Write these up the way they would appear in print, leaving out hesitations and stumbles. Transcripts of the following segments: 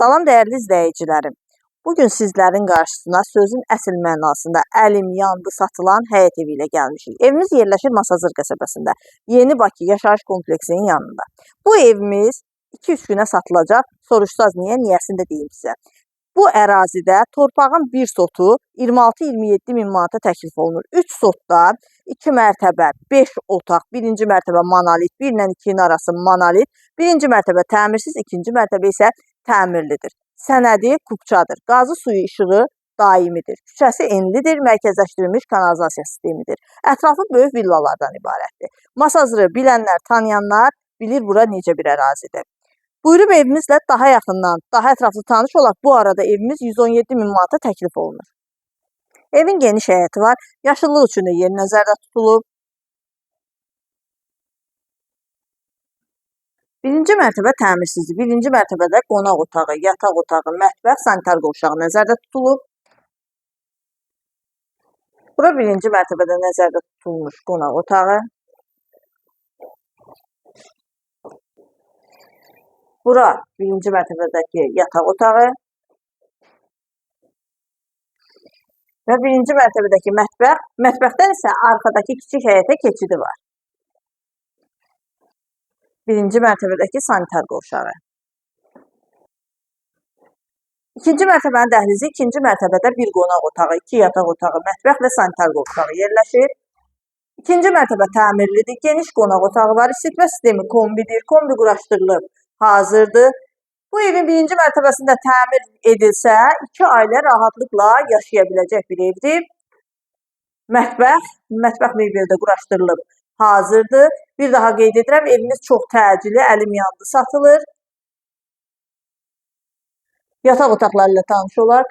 Salam dəyərli izləyicilərim. Bugün sizlərin qarşısına sözün əsl mənasında əlim yandı satılan həyət evi ilə gəlmişik. Evimiz yerləşir Masazır qəsəbəsində, Yeni Bakı yaşayış kompleksinin yanında. Bu evimiz 2-3 günə satılacaq. Soruşsaz niyə, niyəsini də deyim sizə. Bu ərazidə torpağın bir sotu 26-27 min manata təklif olunur. 3 sotda 2 mərtəbə, 5 otaq, birinci mərtəbə monolit, 1 ilə 2-nin arası monolit, birinci mərtəbə təmirsiz, ikinci mərtəbə isə təmirlidir. Sənədi kupçadır. Qazı suyu işığı daimidir. Küçəsi enlidir, mərkəzləşdirilmiş kanalizasiya sistemidir. Ətrafı böyük villalardan ibarətdir. Masazırı bilənlər, tanıyanlar bilir bura necə bir ərazidir. Buyurub evimizlə daha yaxından, daha ətraflı tanış olaq. Bu arada evimiz 117 min manata təklif olunur. Evin geniş həyəti var. Yaşıllıq üçün də yer nəzərdə tutulub. Birinci mərtəbə təmirsizdir. Birinci mərtəbədə qonaq otağı, yataq otağı, mətbəx, sanitar qovşağı nəzərdə tutulub. Bura birinci mərtəbədə nəzərdə tutulmuş qonaq otağı. Bura birinci mərtəbədəki yataq otağı. Və birinci mərtəbədəki mətbəx, mətbəxdən isə arxadakı kiçik həyətə keçidi var. Birinci mərtəbədəki sanitar qovşağı. İkinci mərtəbənin dəhlizi, ikinci mərtəbədə bir qonaq otağı, iki yataq otağı, mətbəx və sanitar qovşağı yerləşir. İkinci mərtəbə təmirlidir, geniş qonaq otağı var, isitmə sistemi kombidir, kombi quraşdırılıb, hazırdır. Bu evin birinci mərtəbəsində təmir edilsə, iki ailə rahatlıqla yaşaya biləcək bir evdir. Mətbəx, mətbəx mebeli də quraşdırılıb, hazırdır. Bir daha qeyd edirəm, evimiz çox təcili, əlim yandı satılır. Yataq otaqları ilə tanış olaq.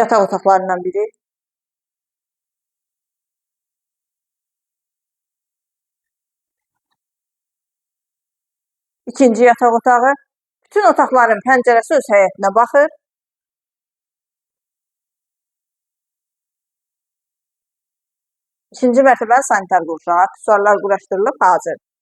Yataq otaqlarından biri. İkinci yataq otağı. Bütün otaqların pəncərəsi öz həyətinə baxır. İkinci mərtəbənin sanitar qovşağı, aksesuarlar quraşdırılıb, hazırdır.